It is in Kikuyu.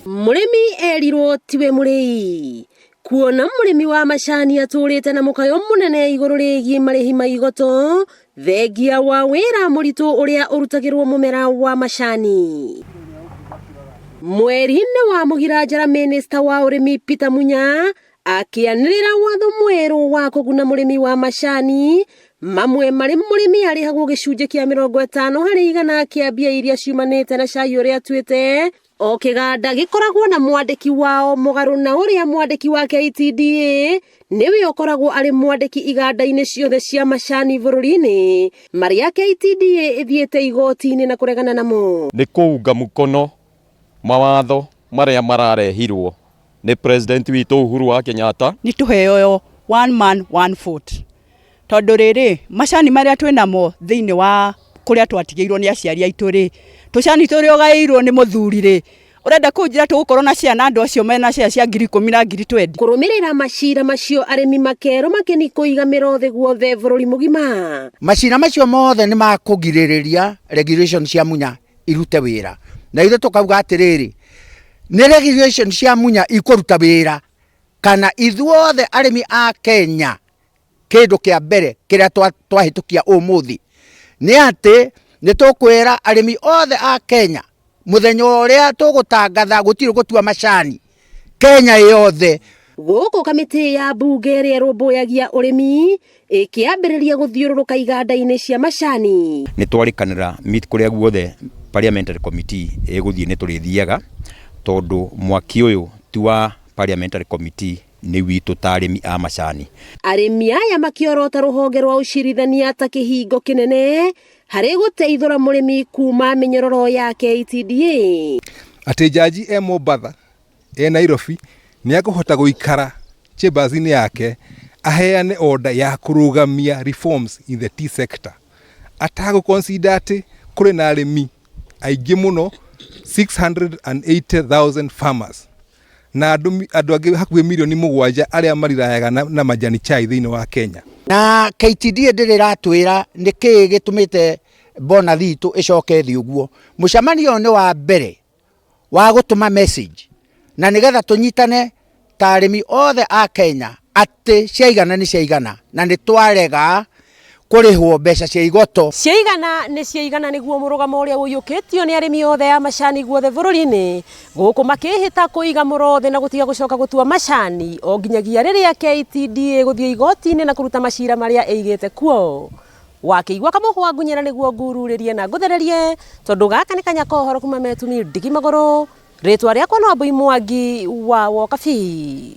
Mũrĩmi erirwo tiwe mũrĩi. Kuona mũrĩmi wa macani atũrĩte na mũkayo mũnene igũrũ rĩgiĩ marĩhi ma igoto, thengia wa wĩra mũritũ ũrĩa ũrutagĩrwo mũmera wa macani. Mweri-inĩ wa Mũgira Njara minista wa ũrĩmi Peter Munya akĩanĩrĩra watho mwerũ wa kũguna mũrĩmi wa macani mamwe marĩ mũrĩmi arĩhagwo gĩcunjĩ kĩa 50% kĩa mbia iria ciumanĩte na cai ũrĩa atuĩte. O kĩganda gĩkoragwo na mwandĩki wao mũgarũ na ũrĩa mwandĩki wa KTDA nĩwe ũkoragwo arĩ mwandĩki iganda-inĩ ciothe cia macani bũrũri-inĩ marĩa KTDA ĩthiĩte igoti-inĩ na kũregana namo. Nĩ kũunga mũkono mawatho marĩa mararehirwo nĩ president witũ Uhuru wa Kenyatta. Nĩ tũheo one man one vote, tondũ rĩrĩ macani marĩa twĩnamo thĩinĩ wa kũrĩa twatigĩirwo nĩ aciari aitũ rĩ, tũcani tũrĩa ũgaĩirwo nĩ mũthuri rĩ, ũrenda kũnjĩra tũgũkorwo na ciana andũ acio mena share cia 10,000 na 20,000? Kũrũmĩrĩra macira macio arĩmi makerwo makeni kũiga mĩro thĩ guothe bũrũri mũgima. Macira macio mothe nĩ makũgirĩrĩria regulation cia Munya irute wĩra, na ithuĩ tũkauga atĩrĩrĩ, nĩ regulation cia Munya ikũruta wĩra kana ithuothe arĩmi a Kenya. Kĩndũ kĩa mbere kĩrĩa twahĩtũkia ũmũthĩ nĩ atĩ nĩ tũkwĩra arĩmi othe a Kenya mũthenya ũrĩa tũgũtangatha gũtirĩ gũtua macani Kenya yothe. Gũkũ kamĩtĩ ya mbunge ĩrĩa ĩrũmbũyagia ũrĩmi ĩkĩambĩrĩria gũthiũrũrũka iganda-inĩ cia macani. Nĩ twarĩkanĩra meet kũrĩa guothe parliamentary committee ĩgũthiĩ nĩ tũrĩthiaga, tondũ mwaki ũyũ ti wa parliamentary committee, nĩ witũ ta arĩmi a macani. Arĩmi aya makĩorota rũhonge rwa ũcirithania ta kĩhingo kĩnene harĩ gũteithũra mũrĩmi kuma mĩnyororo ya KTDA. Atĩ jaji e Mombatha, e Nairobi, nĩ akũhota gũikara chambers-inĩ yake aheane order ya kũrũgamia reforms in the tea sector atagũ consider atĩ kũrĩ na arĩmi aingĩ mũno, 680,000 farmers, na andũ angĩ hakuhĩ mirioni 7 arĩa marirayaga na majani chai thĩinĩ wa Kenya. Na KTDA ndĩrĩ ĩratwĩra nĩ kĩĩ gĩtũmĩte bonus itũ ĩcoke thĩ ũguo. Mũcemanio ũyũ nĩ wa mbere wa gũtũma message na nĩgetha tũnyitane ta arĩmi othe a Kenya atĩ ciaigana nĩ ciaigana na nĩ twarega kũrĩhwo mbeca cia igoto. Ciaigana nĩ ciaigana nĩguo mũrũgamo ũrĩa ũiyũkĩtio nĩ arĩmi othe a macani guothe bũrũri-inĩ, gũkũ makĩhĩta kũiga mũro thĩ na gũtiga gũcoka gũtua macani o nginyagia rĩrĩa KTDA gũthiĩ igoti-inĩ na kũruta macira marĩa ĩigĩte kuo. Wakĩigua kamũhwa ngunyĩra nĩguo ngururĩrie na ngũthererie, tondũ gaka nĩ kanya ka ũhoro kuma metumi ndigi magũrũ. Rĩtwa rĩakwa no Ambui Mwangi wa Wokabi.